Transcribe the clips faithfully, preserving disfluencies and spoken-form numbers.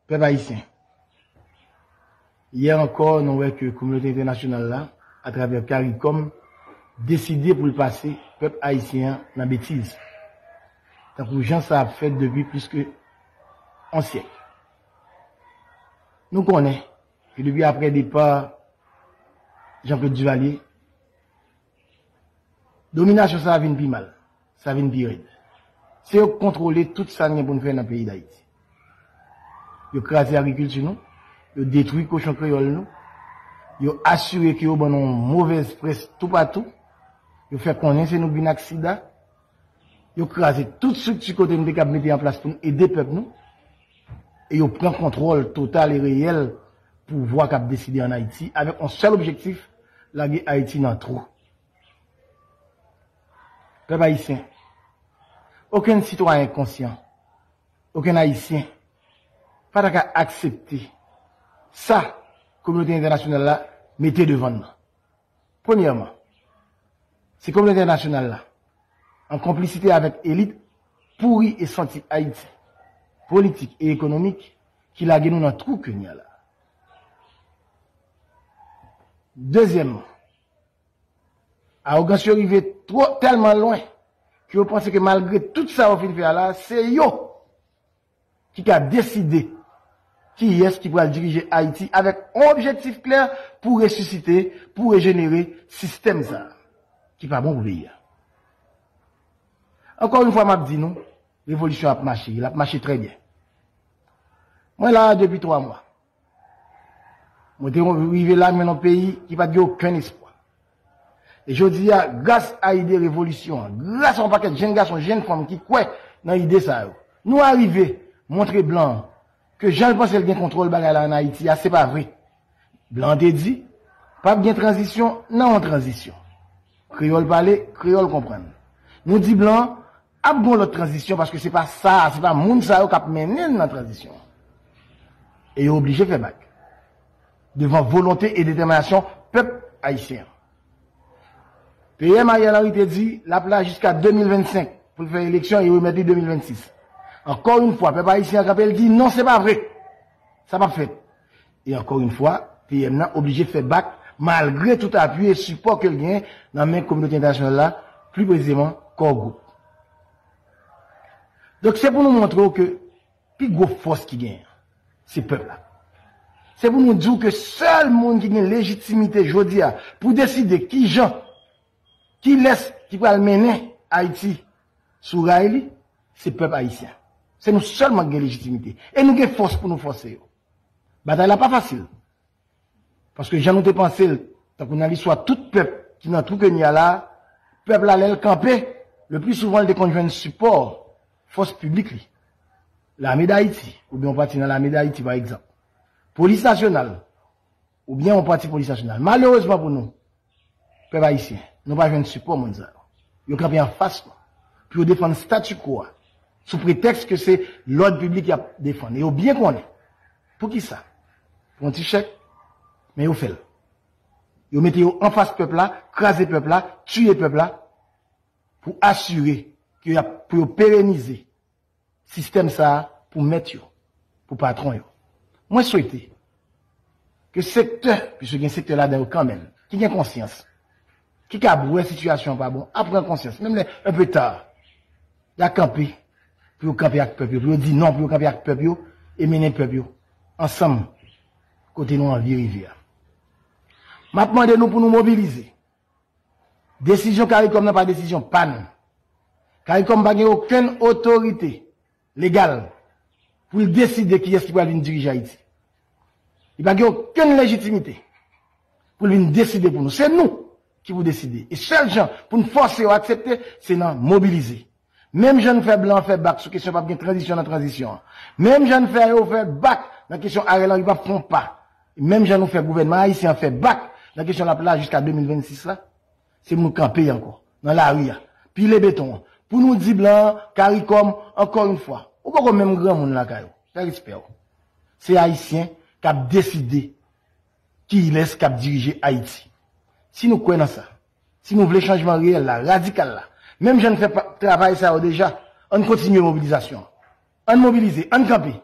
Pèp ayisyen, yè ankò, nou wè ke kominote entènasyonal la, atravè CARICOM, deside pou l pase pèp ayisyen an nan betiz, tankou jan sa ap fèt depi plis ke yon syèk. Nou konnen ke depi aprè depa Jean-Claude Duvalier, dominasyon sa a vin pi mal, sa vin pi rèd. Se yo k kontwole tout sa n gen pou n fè nan peyi Dayiti. Yo kraze agrikilti nou, yo detwi kochon kreyòl nou, yo asire ke yo ban nou yon movèz près toupatou, yo fè konnen se nou k vin ak sida, yo kraze tout estrikti kote n te kab mete an plas pou n ede pèp nou, e yo pran kontwòl total e reyèl pouvwa k ap deside ann Ayiti avèk yon sèl objektif, lage Ayiti nan twou. Pèp ayisyen, okenn sitwayen konsyan, okenn ayisyen pa ta ka aksepte sa kominote entènasyonal la mete devan n nan. Premyèman, se kominote entènasyonal la, an konplisite avèk elit pouri e santi Ayiti, politik e ekonomik, ki lage nou nan twou ke n ye a la. Dezyèmman, awogans yo rive twò, tèlman lwen ke yo panse ke malgre tout sa yo fin fè a la, se yo ki ka deside kiyès ki pral dirije Ayiti avèk yon objektif klè pou resisite, pou rejenere sistèm sa a ki pa bon pou peyi a. Ankò yon fwa, m ap di nou, revolisyon ap mache, l ap mache trè byen. Mwen la a depi twa mwa. Mwen te rive la, mwen nan peyi ki pa t gen okenn espwa. E jodi a, gras a ide revolisyon an, gras a yon pakèt jenn gason, jenn fanm ki kwè nan ide sa yo, nou arive montre blan an ke jan l panse l gen kontwòl bagay la ann Ayiti a, se pa vre. Blan an te di, p ap gen tranzisyon nan yon tranzisyon. Kreyòl pale, kreyòl konprann. Nou di blan an, ap gen yon lòt tranzisyon, paske se pa sa, se pa moun sa yo k ap mennen n nan tranzisyon an. E yo oblije fè bak devan volonte e detèminasyon pèp ayisyen an. P M Ariel Henry te di l ap la jiska de mil vennsenk pou l fè eleksyon e remèt li de mil vennsis. Ankò yon fwa, pèp ayisyen an kanpe, l di non, se pa vre. Sa p ap fèt. E ankò yon fwa, P M nan oblije fè bak malgre tout apui e sipò ke l genyen nan men kominote entènasyonal la, pli presizeman Core Group. Donk, se pou nou montre w ke pi gwo fòs ki genyen, se pèp la. Se pou nou di w ke sèl moun ki gen lejitimite jodi a pou deside kijan, kilès ki pral mennen Ayiti sou ray li, se pèp ayisyen. Se nou sèlman ki gen lejitimite. E nou gen fòs pou nou fòse yo. Batay la pa fasil. Paske jan nou te panse l, tankou nan listwa tout pèp ki nan twou ke n ye a la, pèp la, lè l kanpe, le pli souvan, l te konn jwenn sipò fòs piblik li. Lame Dayiti, oubyen yon pati nan Lame Dayiti, pa egzanp. Polis nasyonal, oubyen yon pati polis nasyonal. Malerezman pou nou, pèp ayisyen, nou pa jwenn sipò moun sa yo. Yo kanpe anfas nou pou yo defann statu quo a, sou pretèks ke se lòd piblik y ap defann. E yo byen konnen. Poukisa? Pou yon ti chèk, men yo fè l. Yo mete yo anfas pèp la, kraze pèp la, tiye pèp la, pou asire ke y ap, pou yo perenize sistèm sa a pou mèt yo, pou patwon yo. Mwen swete ke sektè, piske gen sektè ladan yo kanmenm, ki gen konsyans, ki kab wè sitiyasyon an pa bon, ap pran konsyans, menm lè un peu tard, y a kanpe, pou yo kanpe ak pèp yo, pou yo di non, pou yo kanpe ak pèp yo, e mennen pèp yo ansanm kote nou anvi rive a. M ap mande nou pou nou mobilize. Desizyon CARICOM nan pa desizyon pa n. CARICOM pa gen okenn otorite legal pou l deside kiyès ki pral vin dirije Ayiti. Li pa gen okenn lejitimite pou l vin deside pou nou. Se nou ki pou deside. E sèl jan pou n fòse yo aksepte, se nan mobilize. Menm jan n fè blan an fè bak sou kesyon p ap gen tranzisyon nan tranzisyon an. Menm jan n fè yo fè bak nan kesyon Ariel Henry p ap fè yon pa. Menm jan nou fè gouvènman ayisyen an fè bak nan kesyon l ap la jiska de mil vennsis la, se pou nou kanpe ankò nan lari a, pile beton an, pou nou di blan an, CARICOM, ankò yon fwa, ou poko menm granmoun lakay ou, fè respè w. Se Ayisyen k ap deside kilès k ap dirije Ayiti. Si nou kwè nan sa, si nou vle chanjman reyèl la, radikal la, menm jan n fè pa, travay sa yo deja, ann kontinye mobilizasyon an. Ann mobilize, ann kanpe.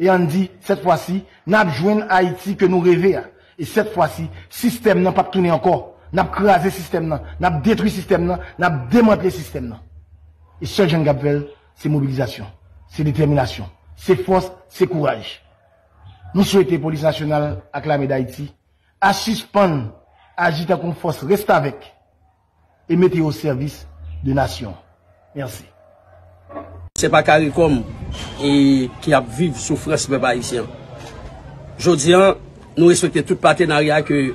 E ann di, sèt fwa si, n ap jwenn Ayiti ke nou reve a. E sèt fwa si, sistèm nan p ap tounen ankò. N ap kraze sistèm nan, n ap detwi sistèm nan, n ap demantle sistèm nan. E sèl jan n kab fè l, se mobilizasyon, se detèminasyon, se fòs, se kouraj. Nou swete Polis Nasyonal ak Lame Dayiti a sispann aji tankou yon fòs restavèk e mete yo o sèvis de nasyon. Mèsi. Se pa CARICOM e, ki ap viv soufrans pèp ayisyen an. Jodi a, nou respekte tout patenarya ke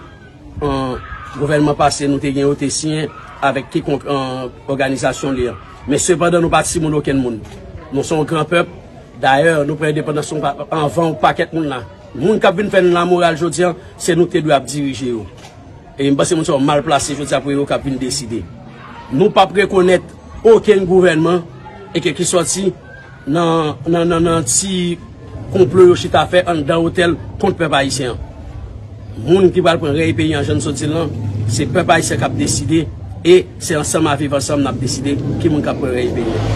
an, gouvènman pase nou te gen yo te siyen avèk kikonk an, òganizasyon li an. Men sepandan, nou pa timoun okenn moun. Nou se yon gran pèp. Dayè, nou pran endepandans nou pa- anvan yon pakèt moun la. Moun k ap vin fè n lamoral jodi a, se nou k te dwe ap dirije yo. E m panse moun sa yo mal plase jodi a pou yo k ap vin deside. Nou p ap rekonèt okenn gouvènman e ke ki sòti nan, nan, nan, nan ti konplo yo chita fè anndan otèl kont pèp ayisyen an. Moun ki pral pran rèy peyi an jan n sot di l lan, se pèp ayisyen k ap deside e se ansanm a viv ansanm n ap deside ki moun k ap pran rèy peyi an.